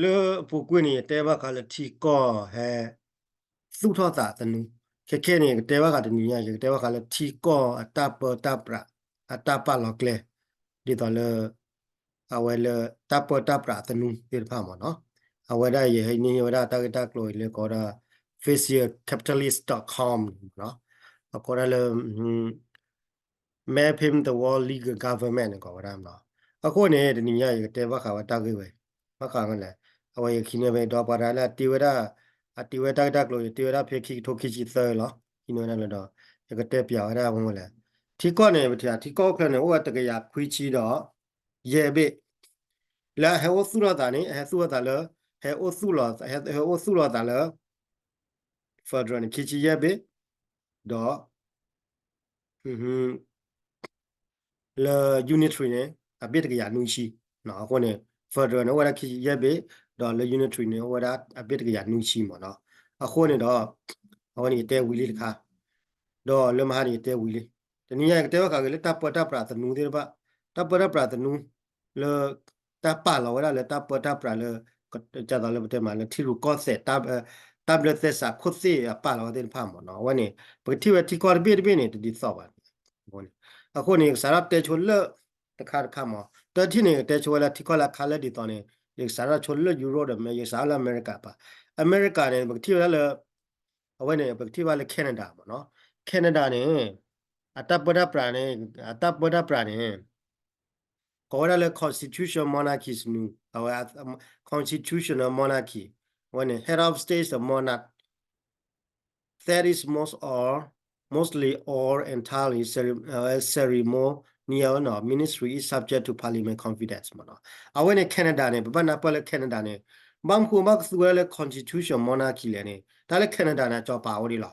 လၢအပူၤကွံာ်န့ၣ် ယတဲဘၣ်ဃးလၢထံကီၢ်ဟဲ သူၣ်ထီၣ်သးသနူ, ခဲခဲန့ၣ် ယကတဲဘၣ်ဃးတနံၤညါ ယကတဲဘၣ်ဃးလၢထံကီၢ်အတၢ်ပၢတၢ်ပြး အတၢ်ပာ်လီၤကျဲ ဒ်သိးလၢ အဝဲလၢတၢ်ပၢတၢ်ပြးသနူသ့ၣ်တဖၣ်မ့ၢ်နီၤ, အဝဲဒၣ်ယဟဲန့ၢ်ဝဲဒၣ်တၢ်ဂ့ၢ်တၢ်ကျိၤအံၤလၢကိးဝဲဒၣ် facial capitalist dot com န့ၣ်မ့ၢ်နီၤ, အကိးဒၣ်လၢ Mapping the World Legal Government န့ၣ် ကိးဝဲဒၣ်မ့ၢ်နီၤ. အဃိန့ၣ် တနံၤညါယကတဲဘၣ်ဃးဝဲတၢ်ဂ့ၢ်ဝဲ ဘၣ်ဃးလဲၣ်, အဝဲယကဟံးန့ၢ်ဝဲဒီးပှၤတဂၤလၢအတ့ဝဲဒၣ် အတ့ဝဲတၢ်ဂ့ၢ်တၢ်ကျိၤ ယတ့ဝဲဒၣ်ဖဲခံကထိခံဆံသၢလီၤ. ဟံးန့ၢ်ဝဲဒၣ်လၢဒီး ယကတဲပၠးဝဲဒၣ်ဝဲလဲၣ်. ထံကီၢ်န့ၣ် ပထံၣ်ထံကီၢ်အိၣ်ချၢန့ၣ် အိၣ်ဝဲတကယၤခွံဆံဒီး ယဲၢ်ဘ့ၣ်, လၢအဟဲအိၣ်သူၣ်လီၤသးန့ၣ် အဟဲသူၣ်လီၤသးလၢ ဟဲအိၣ်သူၣ်လီၤ ဟဲအိၣ်သူၣ်လီၤသးလၢ federal န့ၣ် ခံဆံယဲၢ်ဘ့ၣ်, ဒီး လၢ unitary န့ၣ် အဘ့ၣ်တကယၤနွံဆံ, အဃိန့ၣ် federal န့ၣ် အိၣ်ဝဲဒၣ်ခံဆံယဲၢ်ဘ့ၣ်, ဒီးလၢ unitary န့ၣ် အိၣ်ဝဲဒၣ်အဘ့ၣ်တကယၤနွံဆံမ့ၢ်နီၤ. အဃိန့ၣ်ဒီး အဝဲန့ၣ်ယတဲဝံၤလံတခါ, ဒီးလၢမဟါန့ၣ်ယတဲဝံၤလံ. တနံၤညါယကတဲဘၣ်ဃးဂ့ၤလၢတၢ်ပၢတၢ်ပြးသနူသ့ၣ်တဖၣ်, တၢ်ပၢတၢ်ပြးသနူ လၢ တၢ်ပာ်လီၤဝဲဒၣ်လၢတၢ်ပၢတၢ်ပြးလၢ ဒ်သိးလၢပတဲမးလၢထံရူၢ်ကီၢ်သဲး တၢ်ဘျၢသဲစးခိၣ်သ့ၣ်အပာ်လီၤဝဲသ့ၣ်တဖၣ်မ့ၢ်နီၤ. အဝဲန့ၣ် ပကထံၣ်ဝဲထံကီၢ်တဘ့ၣ်တဘ့ၣ်န့ၣ် တဒ်သိးဘၣ်န့ၣ်. အဃိန့ၣ် ယကစးထီၣ်တဲဆိလၢ တခါတခါမ့ၢ် တထံၣ်န့ၣ် ယကတဲဆိဝဲလၢထံကီၢ်လၢအခါလၢဒ်သိးန့ၣ် ယကစးထီၣ်ဆိလၢ Europe ဒီး ယကစးထီၣ်လၢအမဲရကၤပၤ. အမဲရကၤန့ၣ် ပကထံၣ်ဝဲဒၣ်လၢ အဝဲန့ၣ် ပကထံၣ်ဘၣ်လၢ Canada မ့ၢ်နီၤ. Canada န့ၣ် အတၢ်ပၢတၢ်ပြးန့ၣ် အတၢ်ပၢတၢ်ပြးန့ၣ် ကိးဝဲဒၣ်လၢ constitution monarchy စနူ, အဝဲ constitutional monarchy, အဝဲန့ၣ် head of state monarch that is most or mostly or entirely cere- အဝဲ ceremonial နီၤ, ministry is subject to parliament confidence မ့ၢ်နီၤ. အဝဲန့ၣ် Canada န့ၣ် ပဘၣ်နၢ်ပၢၢ်လၢ Canada န့ၣ် ဘၣ်မနုၤဃိဘၣ်ကသူဝဲဒၣ်လၢ constitution monarchy လဲၣ်န့ၣ် တၢ်လၢ Canada န့ၣ် အစီၤပၤအိၣ်ဒံးလီၤ.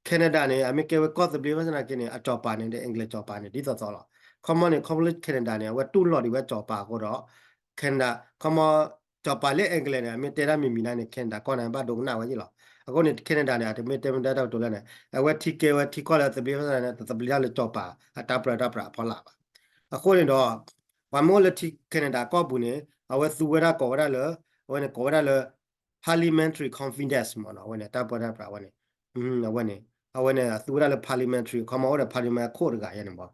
Canada န့ၣ် အမ့ၢ်ကဲဝဲကီၢ်သဘျ့ဘၣ်ဆၣ်သနာ်က့န့ၣ် အစီၤပၤန့ၣ် ဒီး England စီၤပၤန့ၣ် ဒ်သိးသိးလီၤ. ခီမီန့ၣ် ခီဖျိလၢ Canada န့ၣ် အဝဲတူၢ်လိာ်ဒံးဝဲစီၤပၤအဃိဒီး Canada ခီမီ စီၤပၤလၢ England န့ၣ် အမ့ၢ်တဲတၢ်မံၤမံၤဒၣ်န့ၣ် Canada ကီၢ်န့ၣ် ဘၣ်ဒိကနၣ်ဝဲယ့ၣ်လီၤ. အဃိန့ၣ် Canada န့ၣ် အတမ့ၢ်တဲမ့ၢ်တၢ်တကတိၤလၢန့ၣ် အဝဲထံကဲဝဲထံကီၢ်လၢသဘျ့ဘၣ်ဆၣ်သနာ်က့န့ၣ် တသဘျ့တၢ်လၢစီၤပၤအတၢ်ပၢတၢ်ပြးအဖီလာ်ဘၣ်. အဃိန့ၣ်ဒီး ပှၤမ့ၢ်အိၣ်လၢထံ Canada ကီၢ်ပူၤန့ၣ် အဝဲသူဝဲဒၣ်ကိးဝဲဒၣ်လၢ အဝဲန့ၣ်ကိးဝဲဒၣ်လၢ parliamentary confidence မ့ၢ်နီၤ, အဝဲန့ၣ် တၢ်ပၢတၢ်ပြးဝဲန့ၣ် အဝဲန့ၣ် အဝဲန့ၣ် အသူဝဲဒၣ်လၢ parliamentary ခီမီအိၣ်ဒီး parliament ခိၣ်တဂၤယဲန့ၣ်မ့ၢ်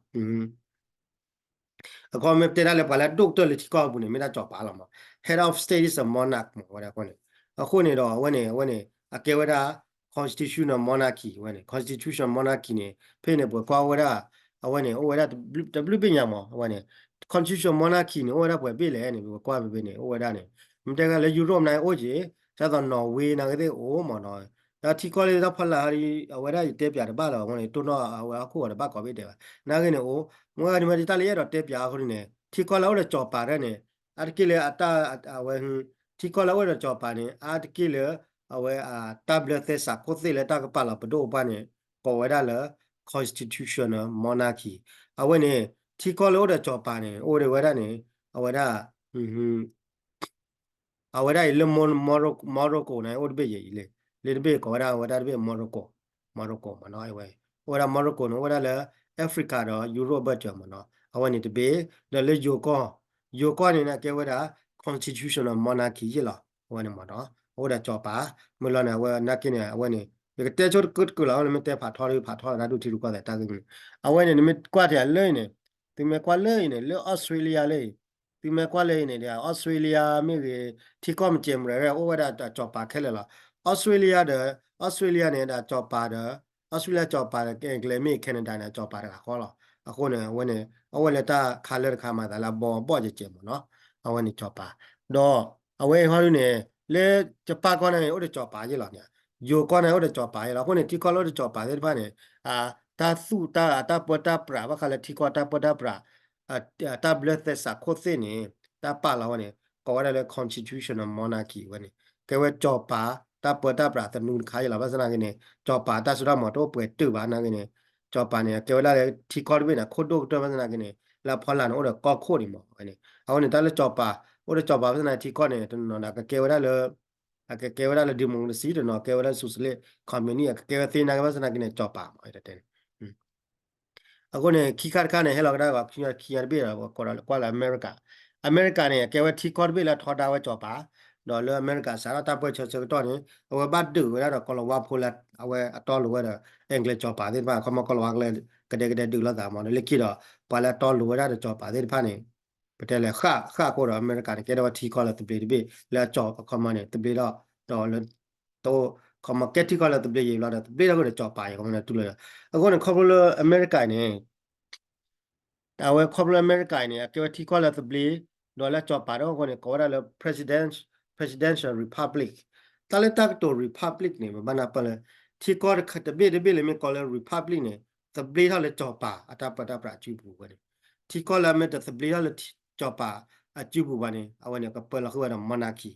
အခီမ့ၢ်တဲဒၣ်လၢပှၤလၢအဒိၣ်ကတၢၢ်လၢထံကီၢ်ပူၤန့ၣ် မ့ၢ်ဒၣ်စီၤပၤလီၤမး, head of state is a monarch မး ဝဲဒၣ်အဃိန့ၣ်, အဃိန့ၣ်ဒီး အဝဲန့ၣ် အဝဲန့ၣ် အကဲဝဲဒၣ် constitutional monarchy ဝဲန့ၣ်, constitutional monarchy န့ၣ် ဖဲန့ၣ်ပှၤကွၢ်ဝဲဒၣ် အဝဲန့ၣ် အိၣ်ဝဲဒၣ်တဘျုးဘ့ၣ်ညါမး အဝဲန့ၣ် constitutional monarchy န့ၣ် အိၣ်ဝဲဒၣ်ပှဲၤဘ့ၣ်လဲၣ်န့ၣ် ပကွၢ်ဖဲဖဲန့ၣ် အိၣ်ဝဲဒၣ်န့ၣ် မ့ၢ်တဲဂ့ၤလၢ Europe န့ၣ်အိၣ်က့ၤ ဒ်သိး Norway နာ်က့သ့ၣ်အိၣ်မးနီၤ, ဒီးထံကီၢ်လၢတၢ်ဖီလာ်ဟီဒီး အဝဲဒၣ်ယတဲပၠးတဘၣ်လီၤ အဝဲန့ၣ် တိၢ်နီၣ်အဝဲဟီၣ်ခိၣ်အီၤတဘၣ်ကိးဘ့ၣ်တဲဘၣ် နာ်က့န့ၣ်အိၣ်, မ့ၢ်ဂ့ၤန့ၣ်မ့ၢ်တၢ်လၢယအဲၣ်ဒိးတဲပၠးအဃိန့ၣ် ထံကီၢ်လၢအိၣ်ဒီးစီၤပၤတဖၣ်န့ၣ် အါတက့ၢ်လၢအတၢ် အဝဲ ထံကီၢ်လၢအိၣ်ဒီးစီၤပၤန့ၣ် အါတက့ၢ်လၢ အဝဲအတၢ်ဘျၢသဲစးခိၣ်သ့ၣ်လၢတၢ်ကပာ်လီၤ ပဒိၣ်ပပှၢ်န့ၣ် ကိးဝဲဒၣ်လၢ constitutional monarchy အဝဲန့ၣ် ထံကီၢ်လၢအိၣ်ဒီးစီၤပၤန့ၣ် အိၣ်ဒီးဝဲဒၣ်န့ၣ် အဝဲဒၣ် အဝဲဒၣ်အံၤလၢ Morocco န့ၣ် အိၣ်တဘ့ၣ်ယဲအံၤလံ, လၢတဘ့ၣ်ကိးဝဲဒၣ် အဝဲဒၣ်တဘ့ၣ် Morocco, Morocco မးနီၤ, အဝဲ အိၣ်ဝဲဒၣ် Morocco န့ၣ် အိၣ်ဝဲဒၣ်လၢ Africa ဒီး Europe ဘၢၣ်စၢၤမးနီၤ, အဝဲန့ၣ်တဘ့ၣ်, ဒီးလၢယိၤကီၢ်, ယိၤကီၢ်န့ၣ် အကဲဝဲဒၣ် constitutional monarchy ယ့ၢ်လီၤ, အဝဲန့ၣ်မးနီၤ, အိၣ်ဝဲဒၣ်စီၤပၤ, မ့ၢ်လီၤန့ၣ် အဝဲနာ်က့န့ၣ် အဝဲန့ၣ် ယကတဲဆိတကတၢၢ်လီၤ နမ့ၢ်တဲဖးထီတဖးထီလီၤ တၢ်ဒိၣ်ထံရူၢ်ကီၢ်သဲးတၢ်ဂ့ၢ်မနုၤ, အဝဲန့ၣ် နမ့ၢ်ကွၢ်တ့ၢ်လၢအံၤန့ၣ်, သုမ့ၢ်ကွၢ်လၢအံၤန့ၣ် လၢ Australia လၢအံၤ သုမ့ၢ်ကွၢ်လၢအံၤန့ၣ် Australia မ့ၢ်ဂ့ၤ ထံကီၢ်မ့ၢ်စဲးမရၤရဲၣ် အိၣ်ဝဲဒၣ်အစီၤပၤခဲလၢာ်လီၤ. Australia ဒီး Australia န့ၣ် ဒီးအစီၤပၤဒီး Australia စီၤပၤဒီး ကဲကလဲၤမ့ၢ် Canada န့ၣ် အစီၤပၤတဂၤဃီလီၤ. အဃိန့ၣ် အဝဲန့ၣ် အဝဲလၢတၢ်ခါလၢတခါမၤသးလၢအဘီဘီၣ်ကဲကဲမးနီၤ, အဝဲန့ၣ်စီၤပၤ, ဒီးအဝဲဟီဒုန့ၣ် လၢ Japan ကီၢ်န့ၣ် အိၣ်ဒီးစီၤပၤယ့ၢ်လီၤန့ၣ်, ယိၤကီၢ်န့ၣ် အိၣ်ဒီးစီၤပၤယ့ၢ်လီၤ. အဃိန့ၣ် ထံကီၢ်လၢအိၣ်ဒီးစီၤပၤသ့ၣ်တဖၣ်န့ၣ် တၢ်သူၣ်တၢ် တၢ်ပၢတၢ်ပြး ဘၣ်ဃးလၢထံကီၢ်တၢ်ပၢတၢ်ပြး တၢ်ဘျၢသဲစးခိၣ်သ့ၣ်န့ၣ် တၢ်ပာ်လီၤဝဲန့ၣ် ကိးဝဲဒၣ်လၢ constitutional monarchy ဝဲန့ၣ် ကဲဝဲစီၤပၤ တၢ်ပၢတၢ်ပြးသနူတခါယ့ၢ်လီၤ. ဘၣ်ဆၣ်သနာ်က့န့ၣ် စီၤပၤတၢ်စိတၢ်ကမီၤတအိၣ်ပှဲၤတုာ်ဘၣ်နာ်က့န့ၣ် စီၤပၤန့ၣ် အကဲဝဲဒၣ်လၢထံကီၢ်တဘ့ၣ်န့ၣ် အခိၣ်ဒိၣ်ကတၢၢ်ဘၣ်ဆၣ်သနာ်က့န့ၣ် လၢအဖီလာ်န့ၣ် အိၣ်ဒီးကီၢ်ခိၣ်ဒံးမး အဝဲန့ၣ် အဃိန့ၣ် တၢ်လၢစီၤပၤ အိၣ်ဒီးစီၤပၤဘၣ်ဆၣ်သနာ်က့ထံကီၢ်န့ၣ် တနီၤနီၤဒီး ကကဲဝဲဒၣ်လၢ အကကဲဝဲဒၣ်လၢ democracy တနီၤကဲဝဲဒၣ်လၢ socialist communist အကကဲဝဲသ့နာ်က့ဘၣ်ဆၣ်သနာ်က့န့ၣ် စီၤပၤမး တဲန့ၣ် အဃိန့ၣ် ခံခါတခါန့ၣ် ဟဲလီၤကဒါကီး ခံခါတဘ့ၣ်ဒီး ကွၢ်လၢ ကွၢ်လၢအမဲရကၤ, အမဲရကၤန့ၣ် အကဲဝဲထံကီၢ်တဘ့ၣ်လၢအထီဒါဝဲစီၤပၤ, ဒီးလၢအမဲရကၤစးထီၣ်တၢ်ပၢၢ်ဆၢဆၢကတီၢ်န့ၣ် အဝဲဘၣ်ဒုးဝဲဒၣ်ဒီးကီၤလၤဝါဖိလၢအဝဲအတီအလိၤဝဲဒီး English ကၠီၤပၤသ့ၣ်တဖၣ် ခီမီကီၤလၤဝါကလဲၤကဒဲကဒဲဒုးလိာ်သးမး ဒီးလၢခံဒီး ပှၤလၢအတီအလိၤဝဲဒၣ်ဒီးကၠီၤပၤသ့ၣ်တဖၣ်န့ၣ် ပတဲလဲၤဃၣ်ဃၣ်အဃိဒီး အမဲရကၤန့ၣ် ကဲထီၣ်ဝဲထံကီၢ်လၢသဘျ့တဘ့ၣ် လၢအကၠီၤခီမီန့ၣ် သဘျ့ထီၣ် ဒီးလၢ တအိၣ် ခီမီကဲထံကီၢ်လၢသဘျ့ယံာ်ဘျီဒီး သဘျ့ထီၣ်ဃုာ်ဒီးကၠီၤပၤယံၤခီမီန့ၣ်တူၢ်လိာ်ဒီး အဃိန့ၣ် ခီဖျိလၢအမဲရကၤန့ၣ် အဝဲခီဖျိလၢအမဲရကၤအံၤန့ၣ် အကဲဝဲထံကီၢ်လၢသဘျ့ ဒီးလၢကၠီၤပၤဒီးအဃိန့ၣ် ကိးဝဲဒၣ်လၢ president presidential republic တၢ်လၢတၢ်ကတိၤ republic န့ၣ် ပဘၣ်နၢ်ပၢၢ်လၢ ထံကီၢ်တဘ့ၣ်တဘ့ၣ်လၢမ့ၢ်ကိးလၢ republic န့ၣ် သဘျ့ထီၣ်လၢကၠီၤပၤအတၢ်ပၢတၢ်ပြးအစုပူၤဝဲန့ၣ် ထံကီၢ်လၢအမ့ၢ်တသဘျ့ထီၣ်လၢကၠီၤပၤအစုပူၤဘၣ်န့ၣ် အဝဲန့ၣ်ကပၢလီၤဃုာ်ဝဲဒီး monarchy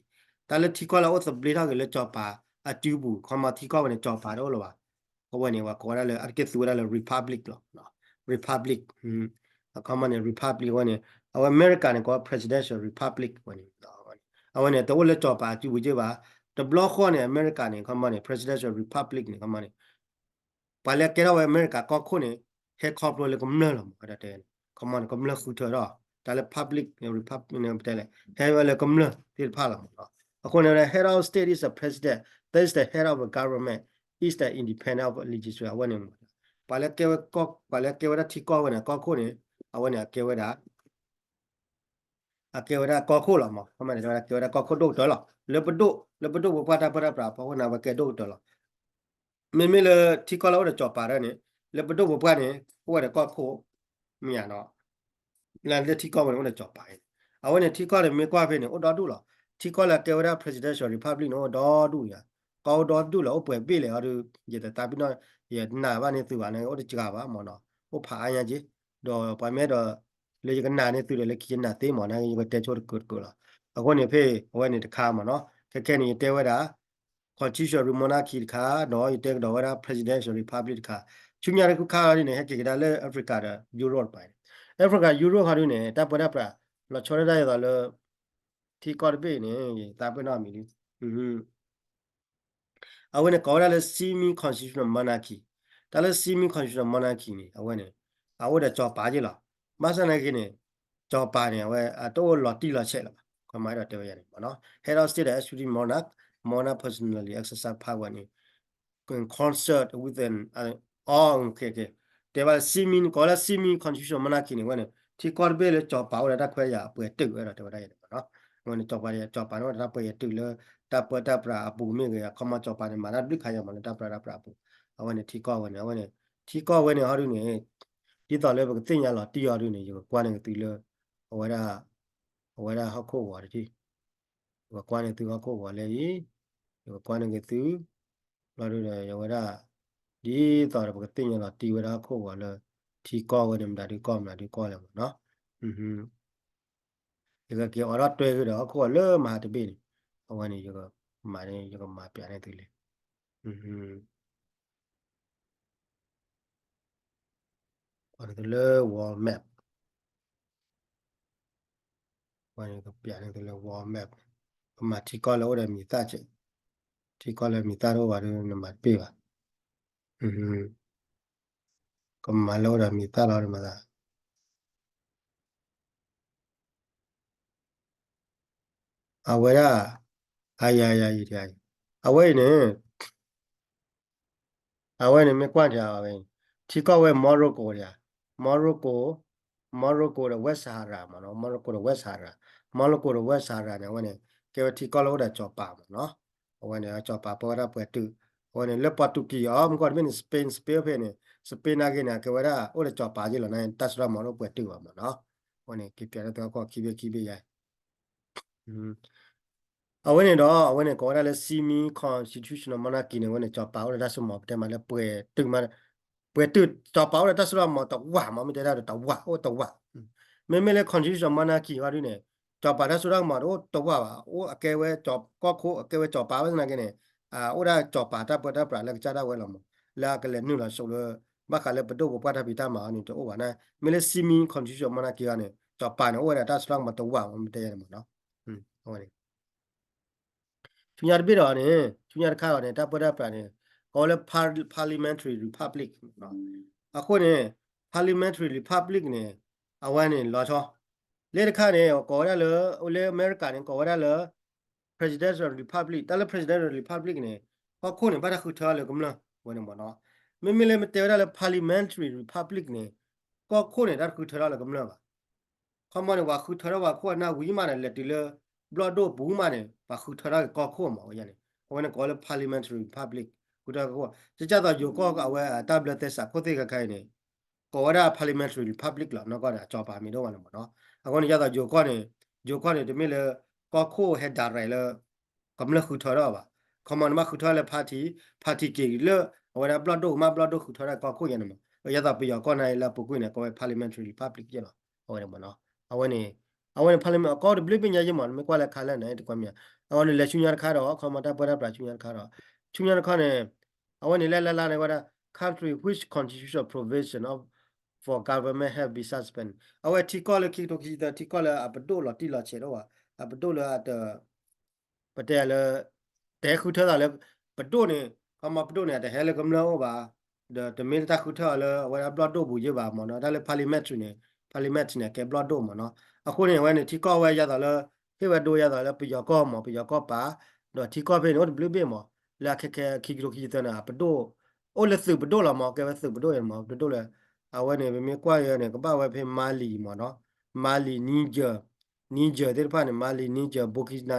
တၢ်လၢထံကီၢ်လၢအအိၣ်သဘျ့ထီၣ်က့ၤလၢကၠီၤပၤအစုပူၤ ခီမီထံကီၢ်ဝဲန့ၣ် ကၠီၤပၤတအိၣ်လၢၤဘၣ် အဝဲန့ၣ် ပှၤကိးဝဲဒၣ်လၢ အတက့ၢ်သူဝဲဒၣ်လၢ republic လီၤ republic အခီမီန့ၣ် republic ဝဲန့ၣ် အဝဲအမဲရကၤန့ၣ် ကိး presidential republic ဝဲန့ၣ် အဝဲန့ၣ် တအိၣ်လၢကၠီၤပၤအစုပူၤက့ဘၣ် တဘျီဃီန့ၣ် အမဲရကၤန့ၣ် ခီမီန့ၣ် presidential republic န့ၣ် ခီမီန့ၣ် ပှၤလၢအကဲထီၣ်ဝဲအမဲရကၤကီၢ်ခိၣ်န့ၣ် ဟဲခီဖျိလၢကမျၢၢ်လီၤမး တဲ ခီမီန့ၣ် ကမျၢၢ်ဃုထၢထီၣ် တၢ်လၢ public republic န့ၣ် ပတဲလဲၣ် ဟဲဝဲလၢကမျၢၢ်သ့ၣ်တဖၣ်လီၤမး အဃိန့ၣ် head of state is the president, that is the head of the government, is the independent of legislature အဝဲန့ၣ် ပှၤလၢကဲဝဲ ပှၤလၢကဲဝဲဒၣ်ထံကီၢ်ဝဲန့ၣ် ကီၢ်ခိၣ်န့ၣ် အဝဲန့ၣ် အကဲဝဲဒၣ် အကဲဝဲဒၣ်ကီၢ်ခိၣ်လီၤမး ခီမီန့ၣ်ကဲဝဲဒၣ်ကီၢ်ခိၣ်ဒိၣ်ကတၢၢ်လီၤ လၢပဒိၣ် လၢပဒိၣ်ပပှၢ်တၢ်ပၢတၢ်ပြးဖီခိၣ်န့ၣ် အဝဲကဲဒိၣ်ကတၢၢ်လီၤ မ့မ့ၢ်လၢထံကီၢ်လၢအိၣ်ဒီးကၠီၤပၤဒၣ်န့ၣ် လၢပဒိၣ်ပပှၢ်န့ၣ် အိၣ်ဝဲဒီးကီၢ်ခိၣ် မ့ၢ်ဧါနီၤ လၢလၢထံကီၢ်ဝဲန့ၣ် အိၣ်ဒီးကၠီၤပၤအံၤ အဝဲန့ၣ်ထံကီၢ်န့ၣ်မ့ၢ်ကွၢ်ဖဲန့ၣ် အိၣ်ဒီဒူၣ်လီၤ ထံကီၢ်လၢအကဲဝဲဒၣ် presidential republic န့ၣ် အိၣ်ဒီဒူၣ်ယါ ကီၢ်အိၣ်ဒီဒူၣ်လီၤ အိၣ်ပှဲၤဘ့ၣ်လဲၣ်အီၤဒီး ယတသးပ့ၤနီၣ် ယနာ်ဘၣ်န့ၢ်သုဘၣ်န့ၣ် အိၣ်တစှၤဘၣ်မ့ၢ်နီၤ အိၣ်ဖးအါညါက့ ဒီးပှၤမ့ၢ်အဲၣ်ဒိး လၢယကနာ်န့ၢ်သုဒီးလၢခံယနာ်သ့မ့ၢ်နီၤ ယကတဲဆိတကၢးတကၢးလီၤ အဃိန့ၣ်ဖဲ အဝဲန့ၣ်တခါမ့ၢ်နီၤ ခဲခဲန့ၣ် ယတဲဝဲဒၣ် constitutional monarchy တခါ ဒီးယတဲကဒီးဝဲဒၣ် presidential republic တခါ ဆူညါတခါဒ်န့ၣ် ဟဲက့ၤကဒါလၢ Africa ဒီး Europe တပၤန့ၣ် Africa Europe ဟီဒ်န့ၣ် တၢ်ပၢတၢ်ပြး လီၤဆီဒၣ်တၢ်ဒ်သိးလၢ ထံကီၢ်တဘ့ၣ်န့ၣ် ယသးပ့ၤနီၣ်မံၤလံ အဝဲန့ၣ်ကိးဝဲဒၣ်လၢ semi constitutional monarchy တၢ်လၢ semi constitutional monarchy န့ၣ် အဝဲန့ၣ် အအိၣ်ဒီးကၠီၤပၤက့လီၤ ဘၣ်ဆၣ်နာ်က့န့ၣ် ကၠီၤပၤန့ၣ် အဝဲအတအိၣ်လီၤတံၢ်လီၤဆဲးလၢၤဘၣ် ခီမီအဲၣ်ဒိးတဲဝဲယါန့ၣ်မ့ၢ်နီၤ head of state ဒီး executive monarch monarch personally exercise power န့ၣ် in concert with an အ အ တဲဘၣ် semi ကိးလၢ semi constitutional monarchy န့ၣ် ဝဲန့ၣ် ထံကီၢ်တဘ့ၣ်လၢကၠီၤပၤအိၣ်ဒီးတၢ်ခွဲးယာ်အပှဲၤတုာ်ဝဲဒီးတဲဝဲဒၣ်ယါန့ၣ်မ့ၢ်နီၤ ဝဲန့ၣ် ကၠီၤပၤ ကၠီၤပၤန့ၣ်အိၣ်ဒီးတၢ်ပှဲၤယတုာ်လၢ တၢ်ပၢတၢ်ပြးအပူၤမ့ၢ်ဂ့ၤ အခီမီကၠီၤပၤန့ၣ် မၤတၢ်ဘျုးခါယါမးလၢတၢ်ပၢတၢ်ပြးအပူၤ အဝဲန့ၣ်ထံကီၢ်ဝဲန့ၣ် အဝဲန့ၣ် ထံကီၢ်ဝဲန့ၣ်ဟီဒ်န့ၣ် ဒ်သိးလၢပကသ့ၣ်ညါလီၤတံၢ်အီၤဒ်န့ၣ် ယကကွၢ်န့ၢ်က့ၤသုလၢ အဝဲဒၣ် အဝဲဒၣ်ဟီၣ်ခိၣ်ဂီၤတထံၣ် ယကကွၢ်န့ၢ်သုဟီၣ်ခိၣ်ဂီၤလၢအံၤ ယကကွၢ်န့ၢ်က့ၤသု ဘျီဒုဒီး ယဝဲဒၣ် ဒ်သိးဒီးပကသ့ၣ်ညါလီၤတံၢ်ဝဲဒၣ်ဟီၣ်ခိၣ်ဂီၤလၢ ထံကီၢ်ဝဲန့ၣ် မတၤဒုကီၢ်မတၤဒုကီၢ်လဲၣ်မ့ၢ်နီၤ ယကက့ၤအိးထီၣ်တွဲဃုာ်ဒီးဟီၣ်ခိၣ်ဂီၤလၢမဟါတဘ့ၣ်န့ၣ် အဝဲန့ၣ် ယကမၤန့ၣ် ယကမၤပျးန့ၢ်သုလံ ကွၢ်န့ၢ်သုလၢ world map ဝဲန့ၣ်ကပျးန့ၢ်သုလၢ world map ပမၤထံကီၢ်လၢအိၣ်ဒီးမံၤသၣ်ကဲး ထံကီၢ်လၢမံၤသၣ်တအိၣ်ဘၣ်ဒီး နမၤတပ့ၢ်ဘၣ် ကမၤလၢအိၣ်ဒီးမံၤသၣ်လီၤ နမၤသး အဝဲဒၣ် အယၤယၤယံၤတဂၤအံၤ အဝဲအံၤန့ၣ် အဝဲန့ၣ်မ့ၢ်ကွၢ်တဂၤဝဲ ထံကီၢ်ဝဲ Morocco တဂၤ Morocco Morocco ဒီး West Sahara မ့ၢ်နီၤ Morocco ဒီး West Sahara Morocco ဒီး West Sahara န့ၣ် အဝဲန့ၣ် ကဲဝဲထံကီၢ်လၢအိၣ်ဒီးကၠီၤပၤမ့ၢ်နီၤ အဝဲန့ၣ် ကၢ်ပၤပၢဝဲဒၣ်ပှဲၤတုာ် အဝဲန့ၣ် လၢ Portuguese အီၤ မ့ၢ်ကွၢ်တဘ့ၣ်န့ၣ် Spain Spain ဖဲန့ၣ် Spain နာ်က့န့ၣ် အကဲဝဲဒၣ် အိၣ်ဒီးကၠီၤပၤက့လီၤ နတၢ်စိတၢ်ကမီၤလၢပှဲၤတုာ်ဘၣ်မ့ၢ်နီၤ အဝဲန့ၣ် က့ၤပျးလၢသုဟီၣ်ခိၣ်ခံဘ့ၣ်ခံဘ့ၣ်ယါ အဝဲန့ၣ်ဒီး အဝဲန့ၣ် ကိးဝဲဒၣ်လၢ semi constitutional monarchy န့ၣ် အဝဲန့ၣ် ကၠီၤပၤအိၣ်ဒီးတၢ်စိတၢ်ကမီၤ ပတဲမးလၢပှဲၤတုာ်မး ပှဲၤတုာ် ကၠီၤပၤအိၣ်ဒီးတၢ်စိတၢ်ကမီၤတဝၢ်မး မ့ၢ်တဲဒၣ်ဒီးတဝၢ် အိၣ်တဝၢ် မ့မ့ၢ်လၢ constitutional monarchy ဝဲဒုန့ၣ် ကၠီၤပၤတၢ်စိတၢ်ကမီၤတအိၣ်တဝၢ်ဘၣ် အိၣ်အကဲဝဲကီၢ်ခိၣ် အကဲဝဲကၠီၤပၤဝဲသနာ်က့န့ၣ် အိၣ်ဒၣ်ကၠီၤပၤတၢ်ပၢတၢ်ပြးလၢကစၢ်ဒၣ်ဝဲလီၤမး လၢအကလဲၤနုာ်လီၤဆိးလၢ ဘၣ်ဃးလၢပဒိၣ်ပပှၢ်တၢ်ဖံးတၢ်မၤအီၤန့ၣ် တအိၣ်ဘၣ်န့ၣ် မ့ၢ်လၢ semi constitutional monarchy အီၤန့ၣ် ကၠီၤပၤန့ၣ် အိၣ်ဝဲဒၣ်တၢ်စိတၢ်ကမီၤတဝၢ်မး မ့ၢ်တဲယါန့ၣ်မးနီၤ အဝဲန့ၣ် ဆူညါတဘ့ၣ်ဒီးန့ၣ် ဆူညါတခါအီၤန့ၣ် တၢ်ပၢတၢ်ပြးန့ၣ် ကိးဝဲလၢ par- parliamentary republic အဃိန့ၣ် parliamentary republic န့ၣ် အဝဲန့ၣ်လီၤဆီ လၢတခါန့ၣ် ကိးဝဲဒၣ်လၢ လၢအမဲရကၤန့ၣ် ကိးဝဲဒၣ်လၢ presidential republic တၢ်လၢ presidential republic န့ၣ် ကီၢ်ခိၣ်န့ၣ် ဘၣ်တၢ်ဃုထၢထီၣ်လၢကမျၢၢ်ဝဲန့ၣ်မ့ၢ်နီၤ. မ့မ့ၢ်လၢမ့ၢ်တဲဝဲဒၣ်လၢ parliamentary republic န့ၣ် ကီၢ်ခိၣ်န့ၣ် တၢ်တဃုထၢထီၣ်လၢကမျၢၢ်ဘၣ်. ခီမီန့ၣ် ပှၤဃုထၢထီၣ်ပှၤခိၣ်အနၢ်ဝံၤမးန့ၣ် လဲၤတုၤလၢ ဘျီၣ်ဒိၣ်ပူၤမးန့ၣ် ပှၤဃုထၢထီၣ်က့ၤကီၢ်ခိၣ်မးဝဲန့ၣ်. အဝဲန့ၣ်ကိးလၢ parliamentary republic ဃုထၢကီၢ်ခိၣ် ကစၢ်သိးယိၤကီၢ်အဝဲအတၢ်ဘျၢသဲစးခိၣ်သ့ၣ်ခဲခါအံၤန့ၣ် ကိးဝဲဒၣ် parliamentary republic လီၤ. နီၢ်ကီၢ်န့ၣ် အစီၤပၤမ့ၢ်ဒိၣ်မးန့ၣ်မ့ၢ်နီၤ. အဃိန့ၣ် ယသိးယိၤကီၢ်န့ၣ် ယိၤကီၢ်န့ၣ် တမ့ၢ်လၢ ကီၢ်ခိၣ်ဟဲ direct လၢ ကမျၢၢ်ဃုထၢထီၣ်ဘၣ်. ခီမီန့ၣ် မ့ၢ်ဃုထၢလၢ party, party က့ၤလၢ အဝဲဒၣ်ဘျီၣ်ဒိၣ်မး ဘျီၣ်ဒိၣ်ဃုထၢထီၣ်ကီၢ်ခိၣ်ယဲန့ၣ်မး. ယသိးပယီၤကီၢ်န့ၣ်လၢအပူၤကွံာ်န့ၣ် ကိးဝဲ parliamentary republic ယဲလီၤ. အဝဲန့ၣ်မ့ၢ်နီၤ. အဝဲန့ၣ် အဝဲန့ၣ် parliament အကီၢ်တဘျုးဘ့ၣ်ညါယဲမး နမ့ၢ်ကွၢ်လၢခါလၢန့ၣ် တကွၢ်မ့ၢ် အဝဲန့ၣ်လဲၤဆူညါတခါဒီး ခီမီတၢ်ပၢတၢ်ပြးဆူညါတခါဒီး ဆူညါတခါန့ၣ် အဝဲန့ၣ်လဲၤလဲၤလၢန့ၣ်ဝဲဒၣ် country which constitutional provision of for government have been suspended အဝဲထံကီၢ်လၢခံကထိခံဆံသၢ ထံကီၢ်လၢအပဒိၣ်လီၤတံၢ်လီၤဆဲးတအိၣ်ဘၣ်, အပဒိၣ်လၢအတ ပတဲလၢ တဟဲဃုထၢသးလၢ ပဒိၣ်န့ၣ် ခီမီပဒိၣ်န့ၣ် အတဟဲလၢကမျၢၢ်အိၣ်ဘၣ်, ဒီးတမ့ၢ်လၢတၢ်ဃုထၢအီၤလၢအဝဲဒၣ်ဘျီၣ်ဒိၣ်ပူၤယဲဘၣ်မ့ၢ်နီၤ. တၢ်လၢ parliamentary န့ၣ် parliament န့ၣ် ကဲဘျီၣ်ဒိၣ်မ့ၢ်နီၤ. အဃိန့ၣ် အဝဲန့ၣ် ထံကီၢ်ဝဲယသိးလၢ ဟ့ၣ်ဝဲဒိယသိးလၢပယီၤကီၢ်မ့ၢ် ပယီၤကီၢ်ပၤ, ဒီးထံကီၢ်ဖဲန့ၣ် အိၣ်တဘျုးဘ့ၣ်မ့ၢ် လၢအခဲခဲခံကထိခံဆံသၢန့ၣ် အပဒိၣ် အိၣ်လၢသုးပဒိၣ်လီၤမ့ၢ် ကဲဝဲသုးပဒိၣ်အံၤမ့ၢ် ပဒိၣ်လၢ အဝဲန့ၣ် ပမ့ၢ်ကွၢ်ယဲန့ၣ် ကဘၣ်ဝဲဖဲ Mali မ့ၢ်နီၤ, Mali Niger, Niger သ့ၣ်တဖၣ်န့ၣ် Mali Niger Burkina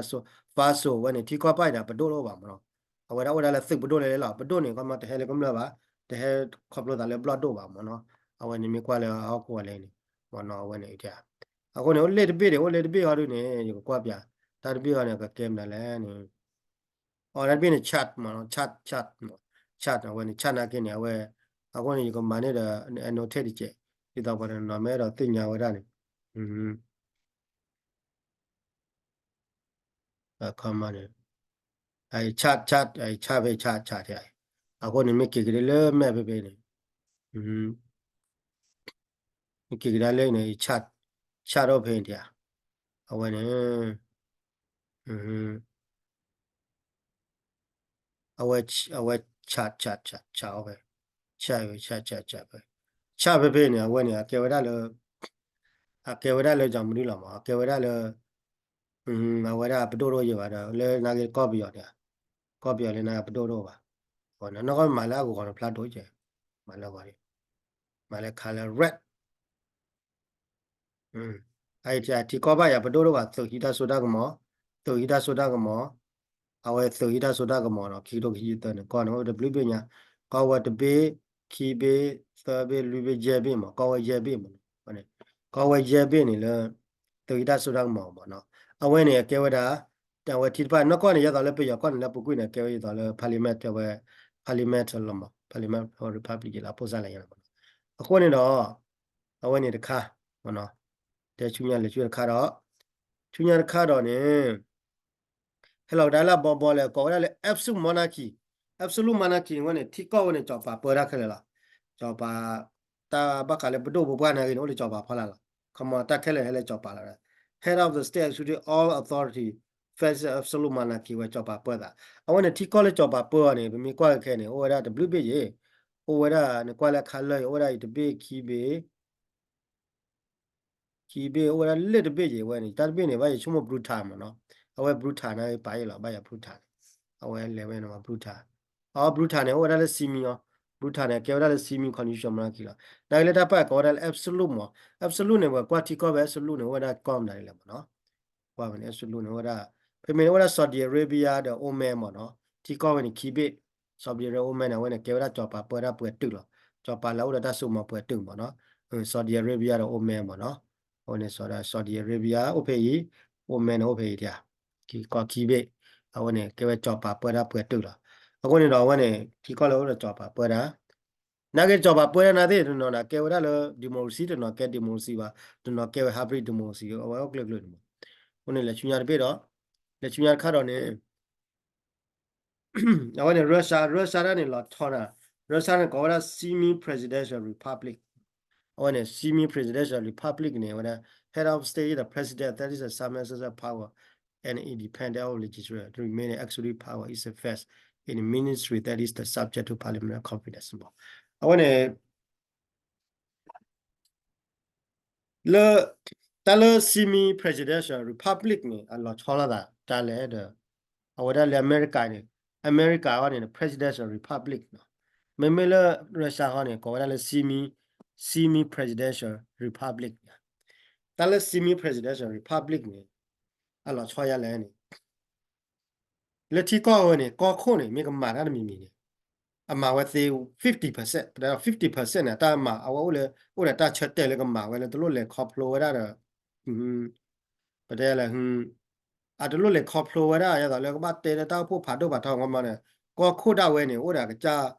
Faso ဝဲန့ၣ် ထံကီၢ်ပၢ်အံၤန့ၣ် ပဒိၣ်တအိၣ်ဘၣ်မ့ၢ်နီၤ. အဝဲဒၣ်အိၣ်ဒၣ်လၢသုးပဒိၣ်လဲၣ်လဲၣ်လီၤ. ပဒိၣ်န့ၣ် ခီမီတဟဲလၢကမျၢၢ်ဘၣ်, တဟဲခီဖျိသးလၢဘျီၣ်ဒိၣ်ဘၣ်မ့ၢ်နီၤ. အဝဲန့ၣ်မ့ၢ်ကွၢ်လၢအဟီၣ်ခိၣ်ဝဲလဲၣ်န့ၣ် မ့ၢ်နီၤ အဝဲန့ၣ် အဃိန့ၣ် အိၣ်လၢတဘ့ၣ်န့ၣ် အိၣ်လၢတဘ့ၣ်ဟီဒုန့ၣ် ယကကွၢ်ပၠး တၢ်တဘ့ၣ်ဟီန့ၣ် ကကဲမနုၤလဲၣ်န့ၣ် အီၤတၢ်တဘ့ၣ်န့ၣ် Chad မ့ၢ်နီၤ, Chad, Chad, Chad အဝဲန့ၣ် Chad နာ်က့န့ၣ် အဝဲ အဃိန့ၣ် ယကမၤန့ၢ်ဒီး annotate တကဲး ဒ်သိးပှၤတနီၤနီၤမ့ၢ်အဲၣ်ဒိးသ့ၣ်ညါဝဲဒၣ်န့ၣ် အခီမီန့ၣ် Chad, Chad, Chad ဖဲ Chad, Chad ထဲ အဃိန့ၣ် မ့ၢ်က့ၤကဒါလၢ map ဖဲဖဲန့ၣ် မ့ၢ်က့ၤကဒါလၢန့ၣ် Chad, Chad အိၣ်ဖဲန့ၣ် အဝဲန့ၣ် အဝဲ အဝဲ Chad, Chad, Chad, Chad အိၣ်ဖဲ Chad, Chad, Chad, Chad ဖဲ Chad ဖဲဖဲန့ၣ် အဝဲန့ၣ် အကဲဝဲဒၣ်လၢ အကဲဝဲဒၣ်လၢ ကမနုၤလီၤမး အကဲဝဲဒၣ်လၢ အဝဲဒၣ်ပဒိၣ်တအိၣ်ယဲဘၣ်ဒီး လၢနာ်က့ကီၢ်ပယီၤန့ၣ် ကီၢ်ပယီၤလၢနာ်က့ပဒိၣ်တအိၣ်ဘၣ် နီၢ်ကီၢ်မၤလၢအဂီၤတဖျါဒိၣ်ကဲ မၤလၢအဂီၤန့ၣ် မၤလၢ color red အအံၤထံကီၢ်ဘၣ်ယၤပဒိၣ်တအိၣ်ဘၣ် သုးဟံးတၢ်စိတၢ်ကမီၤ သုးဟံးတၢ်စိတၢ်ကမီၤ အဝဲသုးဟံးတၢ်စိတၢ်ကမီၤဒီး ခံကထိခံဆံသၢန့ၣ် ကီၢ်န့ၣ် အိၣ်တဘျုးဘ့ၣ်ညါ ကီၢ်ဝဲတဘ့ၣ် ခံဘ့ၣ် သၢဘ့ၣ် လွံၢ်ဘ့ၣ် ယဲၢ်ဘ့ၣ်မး ကီၢ်ဝဲယဲၢ်ဘ့ၣ်မး ကီၢ်ဝဲယဲၢ်ဘ့ၣ်န့ၣ်လၢ သုးဟံးတၢ်စိတၢ်ကမီၤမးနီၤ အဝဲန့ၣ် အကဲဝဲဒၣ် အဝဲထံတဖၣ်နီၢ်ကီၢ်န့ၣ် ယသိးလၢပယီၤကီၢ်န့ၣ် လၢပူၤကွံာ်န့ၣ် ကဲဝဲယသိးလၢ parliament ဝဲ parliament လီၤမး parliament republic လၢအဖိစၢ်လၢယဲၢ်လီၤမးနီၤ အဃိန့ၣ်ဒီး အဝဲန့ၣ်တခါ မးနီၤ တဲဆူညါလဲၤဆူတခါဒီး ဆူညါတခါဒီးန့ၣ် ဟဲလီၤကဒါလၢအဘီဘီလဲၣ် ကိးဝဲဒၣ်လၢ absolute monarchy, absolute monarchy န့ၣ်ဝဲန့ၣ် ထံကီၢ်ဝဲန့ၣ် စီၤပၤပၢတၢ်ခဲလၢာ်လီၤ. စီၤပၤ တၢ်ဘၣ်ဃးလၢပဒိၣ်ပပှၢ်နာ်ဂ့ၤန့ၣ် အိၣ်လၢစီၤပၤဖီလာ်လီၤ. ခီမီ တၢ်ခဲလၢာ်ဟဲလၢစီၤပၤလီၤ. Head of the state executive all authority, faces absolute monarchy ဝဲစီၤပၤပၢသး. အဝဲန့ၣ်ထံကီၢ်လၢစီၤပၤပၢအီၤန့ၣ် ပမ့ၢ်ကွၢ်ခဲခဲန့ၣ် အိၣ်ဝဲဒၣ်တဘျုးဘ့ၣ်ယဲၢ်, အိၣ်ဝဲဒၣ် နကွၢ်လၢခါလၢာ် အိၣ်ဝဲဒၣ်အံၤတဘ့ၣ်ခံဘ့ၣ် ခံဘ့ၣ် အိၣ်ဝဲဒၣ်လၢတဘ့ၣ်ယဲၢ်ဝဲန့ၣ် တၢ်တဘ့ၣ်န့ၣ် ဘၣ်ယဆိကမိၣ် Brutal မးနီၤ. အဝဲ Brutal န့ၣ်ပာ်ယဲၢ်လီၤ ဘၣ်ယၤ Brutal န့ၣ် အဝဲလဲၤဝဲန့ၣ်မး Brutal. အီ Brutal န့ၣ် အိၣ်ဝဲဒၣ်လၢ Simi အီ Brutal န့ၣ် ကဲဝဲဒၣ်လၢ Simi constitutional monarchy လီၤ. နာ်က့လၢတၢ်ပာ်ကိးဝဲဒၣ်လၢ absolute မး absolute န့ၣ် ပကွၢ်ထံကီၢ်ဖဲ absolute န့ၣ် အိၣ်ဝဲဒၣ်ကီၢ်မနုၤလဲၣ်မးနီၤ. ကွၢ်ဖဲန့ၣ် absolute န့ၣ် အိၣ်ဝဲဒၣ် ဖဲမ့ၢ်န့ၣ် အိၣ်ဝဲဒၣ် Saudi Arabia ဒီး Oman မးနီၤ. ထံကီၢ်ဝဲန့ၣ် ခံဘ့ၣ် Saudi Arabia Oman န့ၣ် အဝဲန့ၣ် ကဲဝဲဒၣ်စီၤပၤပၢတၢ်ပှဲၤတုာ်လီၤ. စီၤပၤလၢအအိၣ်ဒီးတၢ်စိကမီၤပှဲၤတုာ်မးနီၤ. Saudi Arabia ဒီး Oman မးနီၤ. အဝဲန့ၣ် Saudi Arabia အိၣ်ဖဲအံၤ Oman န့ၣ်အိၣ်ဖဲအံၤ ကီၢ်ခံဘ့ၣ် အဝဲန့ၣ် ကဲဝဲစီၤပၤပၢတၢ်ပှဲၤတုာ်လီၤ. အဃိန့ၣ်ဒီးအဝဲန့ၣ် ထံကီၢ်လၢအိၣ်ဒီးစီၤပၤပၢတၢ် နာ်က့စီၤပၤပၢတၢ်နာ်သ့ၣ် တနီၤန့ၣ် ကဲဝဲဒၣ်လၢ democracy တနီၤကဲ democracy ဘၣ် တနီၤကဲဝဲ hybrid democracy အဝဲအိၣ်ကျၢၢ်ကျၢၢ်န့ၣ်မး. အဃိန့ၣ် လဲၤဆူညါတဘ့ၣ်ဒီး လဲၤဆူညါတခါဒီးန့ၣ် အဝဲန့ၣ် Russia, Russia တၢ်န့ၣ်လီၤဆီဒၣ် Russia န့ၣ် ကိးဝဲဒၣ် Semi Presidential Republic. အဝဲန့ၣ် Semi Presidential Republic န့ၣ် ဝဲဒၣ် head of state is the president that is the summons power and independent of legislature, the remaining executive power is vested in the ministry that is the subject to parliamentary confidence မး. အဝဲန့ၣ် လၢ တၢ်လၢ semi presidential republic န့ၣ် အလီၤဆီလိာ်သး တၢ်လဲၣ်ဒီး အဝဲဒၣ်လၢအမဲရကၤန့ၣ် အမဲရကၤဟီန့ၣ် presidential republic နီၤ. မ့မ့ၢ်လၢ Russia ဟီန့ၣ် ကိးဝဲဒၣ်လၢ semi semi presidential republic တၢ်လၢ semi presidential republic န့ၣ် အလီၤဆီယါလဲၣ်န့ၣ် လၢထံကီၢ်ဝဲန့ၣ် ကီၢ်ခိၣ်န့ၣ် မ့ၢ်ကမၤတၢ်တမံၤမံၤန့ၣ် အမၤဝဲသ့ fifty percent ပတဲ fifty percent န့ၣ် တၢ်မၤအဝဲအိၣ်လၢ အိၣ်ဒီးတၢ်ဆၢတဲာ်လၢကမၤဝဲလၢတလိၣ်လဲၤခီဖျိဝဲဒၣ်ဒီး ပတဲလၢ အတလိၣ်လဲၤခီဖျိဝဲဒၣ် ယသိးလၢကဘၣ်တဲလၢတၢ်အိၣ်ဖှိၣ်ဖးဒိၣ်ဖးထီ ခီမီန့ၣ် ကီၢ်ခိၣ်ဒၣ်ဝဲန့ၣ် အိၣ်ဒီးကစၢ်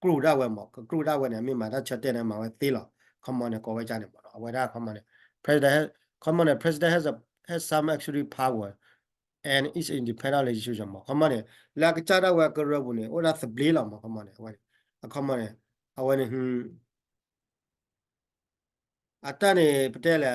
ကြူၢ်ဒၣ်ဝဲမး ကကြူၢ်ဒၣ်ဝဲန့ၣ် အမ့ၢ်မၤတၢ်ဆၢတဲာ်န့ၣ် မၤဝဲသ့လီၤ ခီမီန့ၣ် ကိးဝဲကၢ်န့ၣ်မးနီၤ အဝဲဒၣ်ခီမီန့ၣ် president ခီမီန့ၣ် president has a, has some executive power and is independent legislation မး ခီမီန့ၣ် လၢအကစၢ်ဒၣ်ဝဲအကရၢပူၤန့ၣ် အိၣ်ဒၣ်သဘျ့လီၤမး ခီမီန့ၣ် အဝဲန့ၣ် အခီမီန့ၣ် အဝဲန့ၣ် အတၢ်န့ၣ် ပတဲလၢ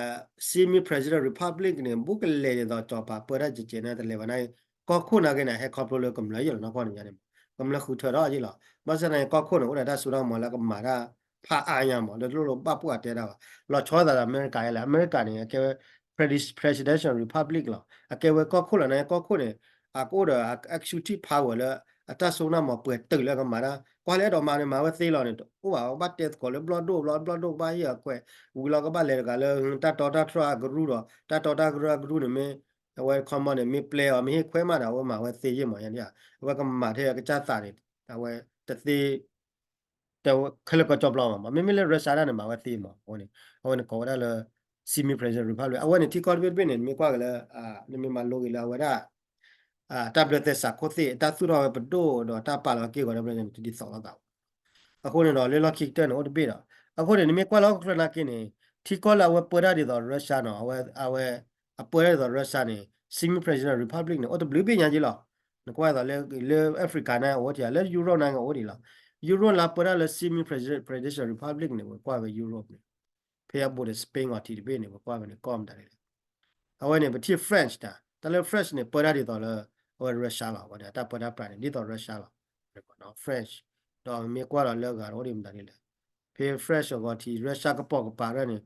semi presidential republic န့ၣ် ဘူးကလဲၤဒ်သိးကၠီၤပၤပၢတၢ်ကဲးကဲးန့ၣ် တလဲၤဘၣ်န့ၣ် ကီၢ်ခိၣ်နာ်က့န့ၣ် ဟဲခီဖျိလၢကမျၢၢ်ယဲၢ်လီၤနီၢ်ကီၢ်န့ၣ်န့ၣ် ကမျၢၢ်ဃုထၢထီၣ်ယဲၢ်လီၤ. ဘၣ်ဆၣ်သနာ်က့ ကီၢ်ခိၣ်န့ၣ် အိၣ်ဒီးတၢ်စိတၢ်ကမီၤလၢကမၤတၢ်ဖးအါညါမး လၢတလိၣ်လၢဘၣ်ပှၢ်တဲတၢ်ဘၣ်. လီၤဆီသးဒီးအမဲရကၤယဲၢ်လဲၣ် အမဲရကၤန့ၣ် အကဲဝဲ presi- presidential republic လီၤ. အကဲဝဲကီၢ်ခိၣ်လီၤန့ၣ် ကီၢ်ခိၣ်န့ၣ် အကအိၣ်ဒီး executive power လၢအတၢ်စိတၢ်ကမီၤပှဲၤတုာ်လၢကမၤတၢ် ကွၢ်လၢအဲၣ်ဒိးမၤန့ၣ် မၤဝဲသ့လီၤန့ၣ် တအိၣ်ဘၣ် ဘၣ်တဲသကိးလၢဘျီၣ်ဒိၣ်ဘျီ ဘျီၣ်ဒိၣ်ကဘၣ်ဟ့ၣ်အခွဲး ဝံၤလီၤကဘၣ်လဲၤတဂၤလၢ တၢ်တီတၢ်တြီၢ်အကရူၢ်ဒီး တၢ်တီတၢ်ကရၢအကရူၢ်န့ၣ်မ့ၢ် အဝဲခီမီန့ၣ် မ့ၢ်ပျဲအီၤ မ့ၢ်ဟ့ၣ်ခွဲးမးဒီး အဝဲမၤဝဲသ့ယဲၢ်မး ယါန့ၣ် အဝဲကမၤထဲအကစၢ်သးန့ၣ် အဝဲတသ့ တခဲလၢာ်ကီကၠီပျီမးမး မ့မ့ၢ်လၢ Russia ဒၣ်န့ၣ် မၤဝဲသ့မး အဝဲန့ၣ် အဝဲန့ၣ်ကိးဝဲဒၣ်လၢ semi presidential republic အဝဲန့ၣ် ထံကီၢ်တဘ့ၣ်တဘ့ၣ်န့ၣ် နမ့ၢ်ကွၢ်က့ၤလၢ နမ့ၢ်မၤလိက့ၤလၢအဝဲဒၣ် တၢ်ဘျၢသဲစးခိၣ်သ့ၣ် တၢ်သူၣ်ထီၣ်ဝဲပဒိၣ်ဒီးတၢ်ပာ်လီၤက့ၢ်ဂီၤတဘျီန့ၣ် တဒ်သိးလိာ်သးဘၣ်. အဃိန့ၣ်ဒီး လၢလီၢ်ခံကတၢၢ်န့ၣ် အိၣ်တဘ့ၣ်ဒီး အဃိန့ၣ် နမ့ၢ်ကွၢ်လၢဟီၣ်ခိၣ်ချၢနာ်က့န့ၣ် ထံကီၢ်လၢအဝဲပၢတၢ်ဒ်သိး Russia နီၤ အဝဲ အဝဲ အပၢတၢ်ဒ်သိး Russia န့ၣ် semi presidential republic န့ၣ် အိၣ်တဘျုးဘ့ၣ်ညါက့လီၤ. နကွၢ်သိးလၢ လၢ Africa န့ၣ် အအိၣ်တ့ၢ်လၢ Europe န့ၣ် အအိၣ်ဒံးလီၤ. Europe လၢပၢတၢ်လၢ semi presidential republic န့ၣ် ပကွၢ်ဝဲ Europe န့ၣ် ဖဲအဘူးဒီး Spain အီၤထံးတဘ့ၣ်န့ၣ် ပကွၢ်ဝဲန့ၣ် ကီၢ်မတၤလဲၣ်. အဝဲန့ၣ် ပထံၣ် French တၢ် တၢ်လၢ French န့ၣ် ပၢတၢ်ဒ်သိးလၢ အဝဲ Russia လီၤ. အဝဲန့ၣ် တၢ်ပၢတၢ်ပြးန့ၣ် ဒ်သိး Russia လီၤ. French ဒီးမ့ၢ်ကွၢ်လီၤလၢဂၤတအိၣ်ဒံးမတၤဒ်လဲၣ်. ဖဲ French အဂီၤထံး Russia ကပိာ်ကပၤရဲၣ်န့ၣ်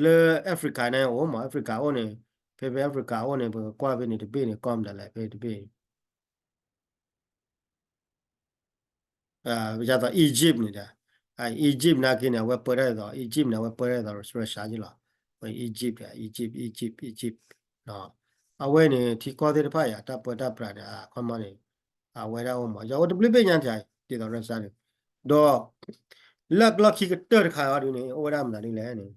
လၢ Africa န့ၣ်အိၣ်မး Africa အိၣ်န့ၣ် ဖဲဖဲ Africa အိၣ်န့ၣ် ပကကွၢ်ဖဲန့ၣ်တဘ့ၣ်န့ၣ် ကီၢ်မတၤလဲၣ် ဖဲတဘ့ၣ် ဒ်သိး Egypt န့ၣ်ဒီး Egypt နာ်က့န့ၣ် အဝဲပၢတၢ်ဒ်သိး Egypt န့ၣ် အဝဲပၢတၢ်ဒ်သိး Russia ယ့ၢ်လီၤ. Egypt Egypt Egypt Egypt အဝဲန့ၣ် ထံကီၢ်သ့ၣ်တဖၣ်ယါ တၢ်ပၢတၢ်ပြးန့ၣ် အခီမီန့ၣ် အဝဲဒၣ်အိၣ်မး ယအိၣ်တဘျုးဘ့ၣ်ညါတၢ် ဒ်သိး Russia န့ၣ် ဒီး လၢအကလီၢ်ခံကတၢၢ်တခါအံၤဒ်န့ၣ် အိၣ်ဝဲဒၣ်မနုၤဒ်လဲၣ်န့ၣ်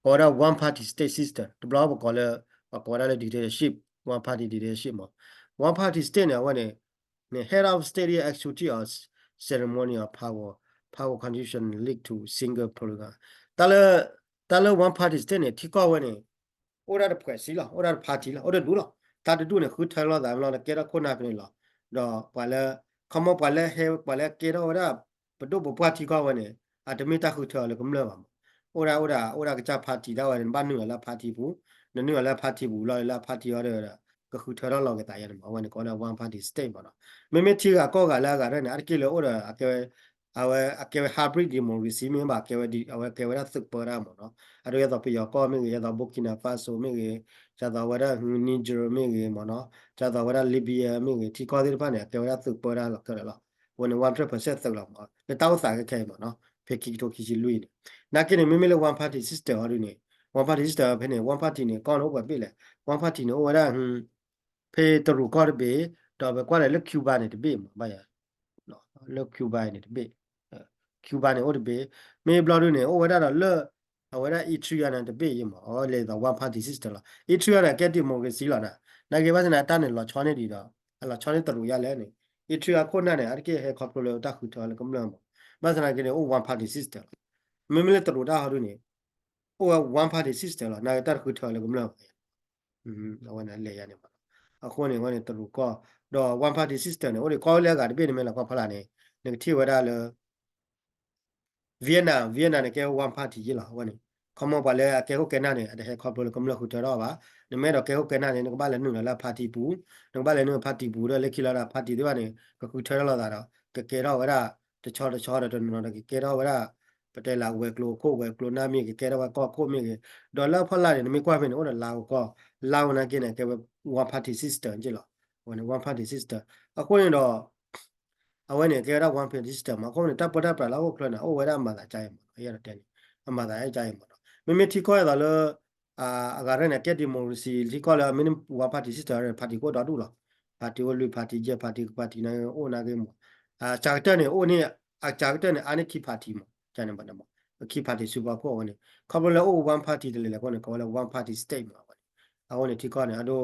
ကိးဝဲဒၣ် one party state system တဘျီပကိးလၢ ပှၤကိးဝဲဒၣ်လၢ dictatorship one party dictatorship မး one party state န့ၣ် အဝဲန့ၣ် န့ၣ် head of state executive or ceremony of power power condition lead to single program တၢ်လၢ တၢ်လၢ one party state န့ၣ် ထံကီၢ်ဝဲန့ၣ် အိၣ်ဒၣ်တဖှဲးစံလီၤ အိၣ်ဒၣ်တ party လီၤ အိၣ်တဒူၣ်လီၤ တၢ်တဒူၣ်န့ၣ် ဃုထၢလိာ်သးလီၤ တကဲထီၣ်ခိၣ်နၢ်ဖဲန့ၣ်လီၤ ဒီးပှၤလၢ ခီမီပှၤလၢဟဲ ပှၤလၢကဲထီၣ်ဝဲဒၣ် ပဒိၣ်ပပှၢ်ထံကီၢ်ဝဲန့ၣ် အတမ့ၢ်တၢ်ဃုထၢအီၤလၢကမျၢၢ်ဘၣ်မး အိၣ်ဒၣ်အိၣ်ဒၣ်အိၣ်ဒၣ်ကစၢ် party ဒၣ်ဝဲန့ၣ် နဘၣ်နုာ်လီၤလၢ party ပူၤ နနုာ်လီၤလၢ party ပူၤလီၤလၢ party အီၤဒီး ကဃုထၢထီၣ်လီၤက့ၤသးယါန့ၣ်မး အဝဲန့ၣ်ကိးလၢ one party state မးနီၤ မ့မ့ၢ်ထံဂၤကီၢ်ဂၤလၢအဂၤရဲၣ်န့ၣ် အါတက့ၢ်လၢအိၣ်ဒီး အကဲဝဲ အဝဲအကဲဝဲ hybrid democracy မ့ၢ်ဘၣ် အကဲဝဲ အဝဲကဲဝဲဒၣ်သုးပၢတၢ်မးနီၤ အဒိယဲသိးပယီၤကီၢ်မ့ၢ်ဂ့ၤ ယဲသိး Burkina Faso မ့ၢ်ဂ့ၤ ယဲသိးဝဲဒၣ် Niger မ့ၢ်ဂ့ၤမးနီၤ ယဲသိးဝဲဒၣ် Libya မ့ၢ်ဂ့ၤ ထံကီၢ်သ့ၣ်တဖၣ်န့ၣ် အကဲဝဲဒၣ်သုးပၢတၢ်လီၤခဲလၢာ်လီၤ အဝဲန့ၣ် one hundred percent သုးလီၤမး လၢတၢ်အိၣ်သးခဲခဲအံၤမးနီၤ ဖဲခံကထိခံဆံလွံၢ်န့ၣ် နာ်က့န့ၣ် မ့မ့ၢ်လၢ one party system အီၤဒ်န့ၣ် one party system ဖဲန့ၣ် one party န့ၣ် ကီၢ်န့ၣ်အိၣ်ပှဲၤဘ့ၣ်လဲၣ် one party န့ၣ် အိၣ်ဝဲဒၣ် ဖဲတရူးကီၢ်တဘ့ၣ် ဒီးပကွၢ်လၢ လၢ Cuba န့ၣ်တဘ့ၣ်မး ဘၣ်ယၤ လၢ Cuba န့ၣ်တဘ့ၣ် Cuba န့ၣ်အိၣ်တဘ့ၣ် မ့ၢ်ဘျီဒ်န့ၣ် အိၣ်ဝဲဒၣ်ဒီးလၢ အဝဲဒၣ် Eritrea န့ၣ်တဘ့ၣ်ယ့ၢ်မး အဝဲလဲၤဒ်သိး one party system လီၤ Eritrea န့ၣ် အကဲ democracy လီၤနၤ နာ်က့ဘၣ်ဆၣ်န့ၣ် အတၢ်န့ၣ်လီၤဆီန့ၢ်ဒံးဒီး အလီၤဆီန့ၢ်တရူးယါလဲၣ်န့ၣ် Eritrea ခိၣ်နၢ်န့ၣ် အါတက့ၢ်ဟဲခီဖျိလၢတၢ်ဃုထၢလၢကမျၢၢ်မး ဘၣ်ဆၣ်နာ်က့န့ၣ် အိၣ် one party system လီၤ မ့မ့ၢ်လၢတရူးတၢ်ဟီဒ်န့ၣ် အိၣ်ဝဲ one party system လီၤ နာ်က့တၢ်တဃုထၢလၢကမျၢၢ် အဝဲန့ၣ်လဲၤယါန့ၣ်မး အဃိန့ၣ် အဝဲန့ၣ်တရူးကီၢ် ဒီး one party system န့ၣ် အိၣ်ဒံးကီၢ်လၢအဂၤတဘ့ၣ်န့ၣ်မ့ၢ်လီၤကီၢ်ဖီလာ်န့ၣ် နကထံၣ်ဝဲဒၣ်လၢ Vietnam Vietnam န့ၣ် ကဲ one party ယ့ၢ်လီၤ အဝဲန့ၣ် ခီမီပှၤလၢအကဲခိၣ်ကဲနၢ်န့ၣ် အတဟဲခီဖျိလၢကမျၢၢ်ဃုထၢထီၣ်ဘၣ် နမ့ၢ်အဲၣ်ဒိးကဲခိၣ်ကဲနၢ်န့ၣ် နကဘၣ်လဲၤနုာ်လီၤလၢအ party ပူၤ နကဘၣ်လဲၤနုာ် party ပူၤဒီးလၢခံလီၤဒီး party သ့ၣ်တဖၣ်န့ၣ် ကဃုထၢထီၣ်လိာ်သးဒီး ကကဲထီၣ်ဝဲဒၣ် တဆီတဆီဒီးတနီၤနီၤဒီး ကကဲထီၣ်ဝဲဒၣ် ပတဲလၢဝဲၤကျိၤခိၣ်ဝဲၤကျိၤနၢ်မ့ၢ်ဂ့ၤ ကဲထီၣ်ဝဲကီၢ်ခိၣ်မ့ၢ်ဂ့ၤ ဒီးလၢအဖီလာ်န့ၣ် နမ့ၢ်ကွၢ်ဖဲန့ၣ် အိၣ်ဒီး Lao ကီၢ် Lao နာ်က့န့ၣ် ကဲဝဲ one party system ယ့ၢ်လီၤ အဝဲန့ၣ် one party system အဃိန့ၣ်ဒီး အဝဲန့ၣ်ကဲဝဲဒၣ် one party system မး အဃိန့ၣ် တၢ်ပၢတၢ်ပြးလၢဟီၣ်ခိၣ်ချၢန့ၣ် အိၣ်ဝဲဒၣ်အမၤသးကါအံၤမးနီၤ ယအဲၣ်ဒိးတဲန့ၣ် အမၤသးကါအံၤမးနီၤ မ့မ့ၢ်ထံကီၢ်အသိးလၢ အဂၤရဲၣ်န့ၣ် ကဲ democracy ထံကီၢ်လၢ မ့ၢ် one party system န့ၣ် party ကအိၣ်ဒီဒူၣ်လီၤ party အိၣ်လွံၢ် party ယဲၢ် party က party န့ၣ်အိၣ်နာ်က့မး အစှၤကတၢၢ်န့ၣ် အိၣ်န့ၣ် အစှၤကတၢၢ်န့ၣ် အါန့ၢ်ခံ party မး ကန့ၣ်ဘၣ်န့ၣ်မး ခံ party စုပာ်ဖှိၣ်အဝဲန့ၣ် ခီဖျိလၢအိၣ် one party တလဲၤလဲၤအဃိန့ၣ် ကိးဝဲလၢ one party state မး အဝဲန့ၣ် အဃိန့ၣ် ထံကီၢ်န့ၣ် အဒိ ပ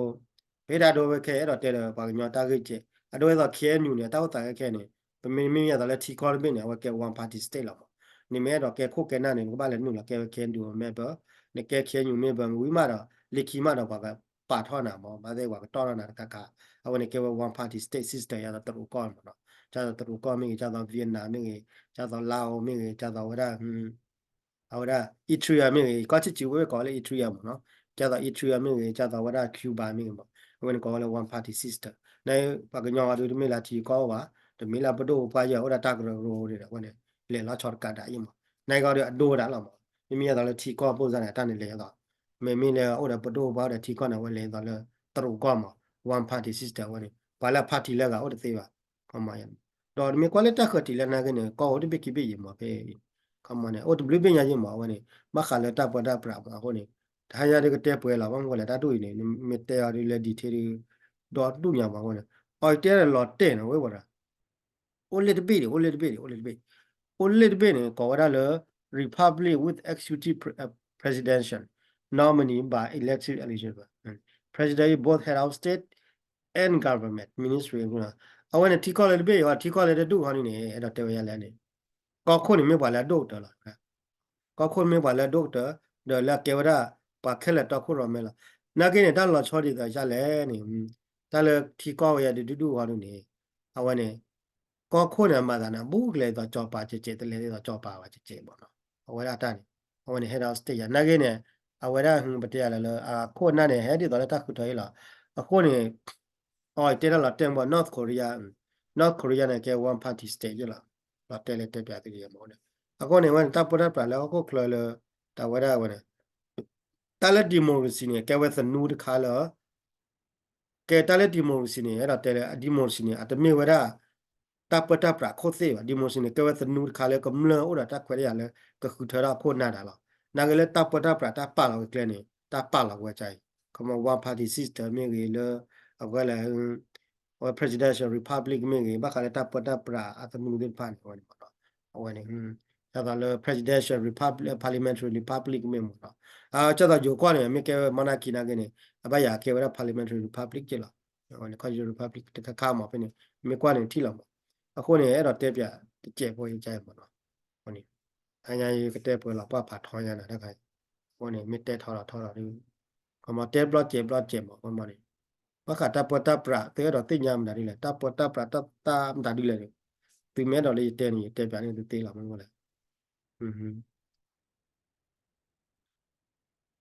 ဟ့ၣ်တၢ်ဒိဝဲခဲ အဲၣ်ဒိးတဲလၢပှၤကညီတၢ်ဂ့ၢ်ကဲး အဒိဝဲသိး K N U န့ၣ် အတၢ်အိၣ်သးခဲခဲန့ၣ် ပမ့မ့ၢ်ယၤသိးလၢထံကီၢ်တဘ့ၣ်န့ၣ် အဝဲကဲ one party state လီၤမး နမ့ၢ်အဲၣ်ဒိးကဲခိၣ်ကဲနၢ်န့ၣ် နကဘၣ်လဲၤနုာ်လီၤကဲဝဲ K N U member နကဲ K N U member ဝံၤမးဒီး လၢခံမးဒီးပှၤကပာ်ထီၣ်နၤမး ဘၣ်သ့ၣ်ပှၤကတီၢ်ထီၣ်နၤတခါခါ အဝဲန့ၣ်ကဲဝဲ one party state system ယၤသိးတရူးကီၢ်မးနီၤ ကၢ်သိးတရူးကီၢ်မ့ၢ်ဂ့ၤ ကၢ်သိး Vietnam မ့ၢ်ဂ့ၤ ကၢ်သိး Laos မ့ၢ်ဂ့ၤ ကၢ်သိးဝဲဒၣ် အဝဲဒၣ် Eritrea မ့ၢ်ဂ့ၤ ကီၢ်ဆံးဆံးဝဲကိးလၢ Eritrea မးနီၤ ကၢ်သိး Eritrea မ့ၢ်ဂ့ၤ ကၢ်သိးဝဲဒၣ် Cuba မ့ၢ်ဂ့ၤမး အဝဲန့ၣ်ကိးဝဲလၢ one party system နပှၤကညီဂီၤဒုးတမ့ၢ်လၢထံကီၢ်အိၣ်ဘၣ် တမ့ၢ်လၢပဒိၣ်ပပှၢ်ယဲၢ်အိၣ်ဒၣ်တၢ်ကရၢကရိန့ၣ်ဒီး အဝဲန့ၣ် လဲၤလီၤဆီတကးဒၣ်အံၤမး နဂီၤဒုးအဒိဒၣ်လီၤမး မ့မ့ၢ်ယၤသိးလၢထံကီၢ်ပိၢ်စါန့ၣ် အတၢ်န့ၣ်လဲၤယၤသိး မ့မ့ၢ်လၢအိၣ်ဒီးပဒိၣ်ပပှၢ်အိၣ်ဒီးထံကီၢ်န့ၣ် အဝဲလဲၤယၤသိးလၢ တရူးကီၢ်မး one party system အဝဲန့ၣ် ပှၤလၢအ party လၢအဂၤအိၣ်တသ့ဘၣ် ဒီးနမ့ၢ်ကွၢ်လၢတၢ်ဃၢၤတံၢ်လၢနာ်က့န့ၣ် ကီၢ်အိၣ်တဘ့ၣ်ခံဘ့ၣ်ယံၤမးဖဲ ခီမီန့ၣ် အိၣ်တဘျုးဘ့ၣ်ညါယံၤမး အဝဲန့ၣ် ဘၣ်ဃးလၢတၢ်ပၢတၢ်ပြးမးအဃိန့ၣ် တဟါညါဒုးကတဲပှဲၤလီၤ ဘၣ်မနုၤလဲၣ် တၢ်ဒ်အံၤန့ၣ် မ့ၢ်တဲအီၤဒုးလၢ detail ဒုး ဒီဒူၣ်ညါမးအဃိန့ၣ် အီၤတဲလီၤတဲာ်န့ၣ်ဝဲဝဲဒၣ် အိၣ်လ့ၣ်တဘ့ၣ်ဒံး အိၣ်လ့ၣ်တဘ့ၣ်ဒံး အိၣ်လ့ၣ်တဘ့ၣ် အိၣ်လ့ၣ်တဘ့ၣ်န့ၣ် ကိးဝဲဒၣ်လၢ republic with executive pre- uh, presidential nominee by elected election president in both head of state and government ministry အဝဲန့ၣ်ထံကီၢ်လၢတဘ့ၣ်အံၤ ထံကီၢ်လၢတဒူၣ်ဃီန့ၣ်န့ၣ် အဲၣ်ဒိးတဲဝဲဒ်လဲၣ်န့ၣ် ကီၢ်ခိၣ်န့ၣ်မ့ၢ်ပှၤလၢအဒိၣ်ကတၢၢ်လီၤ ကီၢ်ခိၣ်မ့ၢ်ပှၤလၢအဒိၣ်ကတၢၢ် ဒီးလၢအကဲဝဲဒၣ် ပှၤခဲလၢာ်တီခိၣ်ရိၣ်မဲလီၤ. နာ်က့န့ၣ် တၢ်လီၤဆီဒ်သိးဒ်လဲၣ်န့ၣ် တၢ်လၢထံကီၢ်ဝဲယၤဒုးဒူၣ်ဒူၣ်ဃီဒုးန့ၣ် အဝဲန့ၣ် ကီၢ်ခိၣ်န့ၣ် အမၤသးန့ၣ် ဘူးကလဲၤဒ်သိးကၠီၤပၤကဲးကဲး တလဲၤဒ်သိးကၠီၤပၤဝဲကဲးကဲးဘၣ်နီၤ. အဝဲဒၣ်တၢ်န့ၣ် အဝဲန့ၣ် head of state ယၤ နာ်က့န့ၣ် အဝဲဒၣ် ပတဲယၤလၢ အခိၣ်အနၢ်န့ၣ် ဟဲဒ်သိးလၢတၢ်ဃုထၢအံၤလီၤ. အဃိန့ၣ် အီၤတဲဒၣ်လီၤတဲာ်ဘၣ် North Korea, North Korea န့ၣ် ကဲ one party state ယ့ၣ်လီၤ. လီၤတဲာ်လၢတဲပၠးသုကယဲၢ်မးန့ၣ် အဃိန့ၣ် အဝဲန့ၣ် တၢ်ပၢတၢ်ပြးလၢဟီၣ်ခိၣ်ချၢလၢ တၢ်ဝဲဒၣ်ဝဲန့ၣ် တၢ်လၢ democracy န့ၣ် ကဲဝဲသနူတခါလၢ ကဲတၢ်လၢ democracy န့ၣ် အဲၣ်ဒိးတဲလၢ democracy န့ၣ် အတမ့ၢ်ဝဲဒၣ် တၢ်ပၢတၢ်ပြးခိၣ်သ့ၣ်ဘၣ်. democracy န့ၣ် ကဲဝဲသနူတခါလၢကမျၢၢ်အိၣ်ဒီးတၢ်ခွဲးတၢ်ယာ်လၢ ကဃုထၢထီၣ်အခိၣ်အနၢ်တၢ်လီၤ. နာ်က့လၢတၢ်ပၢတၢ်ပြးတၢ်ပာ်လီၤကကျဲန့ၣ် တၢ်ပာ်လီၤကဝဲကါအံၤ ခီမီ one party system မ့ၢ်ဂ့ၤလၢ အဝဲလၢ အဝဲ presidential republic မ့ၢ်ဂ့ၤ ဘၣ်ဃးလၢတၢ်ပၢတၢ်ပြးအသနူသ့ၣ်တဖၣ်န့ၣ် အဝဲန့ၣ်မးနီၤ အဝဲန့ၣ် ဒ်သိးလၢ presidential republic, parliamentary republic မ့ၢ်မးနီၤ ဒ်သိးယိၤကီၢ်န့ၣ် မ့ၢ်ကဲဝဲ monarchy နာ်က့န့ၣ် အဘၣ်ယၤကဲဝဲဒၣ် parliamentary republic က့လီၤ. အဝဲန့ၣ် constitutional republic တခါခါမးဖဲန့ၣ် မ့ၢ်ကွၢ်န့ၣ်ထံၣ်လီၤမး အဃိန့ၣ် အဲၣ်ဒိးတဲပၠးတစဲးဖိအံၤကါအံၤမးနီၤ အဃိန့ၣ် အညါယကတဲပှဲၤလီၤပှၢ်ဖးထီညါနၤတခါအံၤ အဃိန့ၣ် မ့ၢ်တဲထီလီၤထီလီၤဒုး ခီမီတဲဘျီစဲးဘျီစဲးမး ခီမီန့ၣ် ဘၣ်ဃးတၢ်ပၢတၢ်ပြး သုအဲၣ်ဒိးသ့ၣ်ညါမတၤဒ်လဲၣ် တၢ်ပၢတၢ်ပြးတၢ်တၢ်မတၤဒ်လဲၣ်န့ၣ် သုမ့ၢ်အဲၣ်ဒိးလၢယတဲန့ၣ် ယတဲပၠးန့ၣ်သုသ့လီၤမ့ၢ်လဲၣ်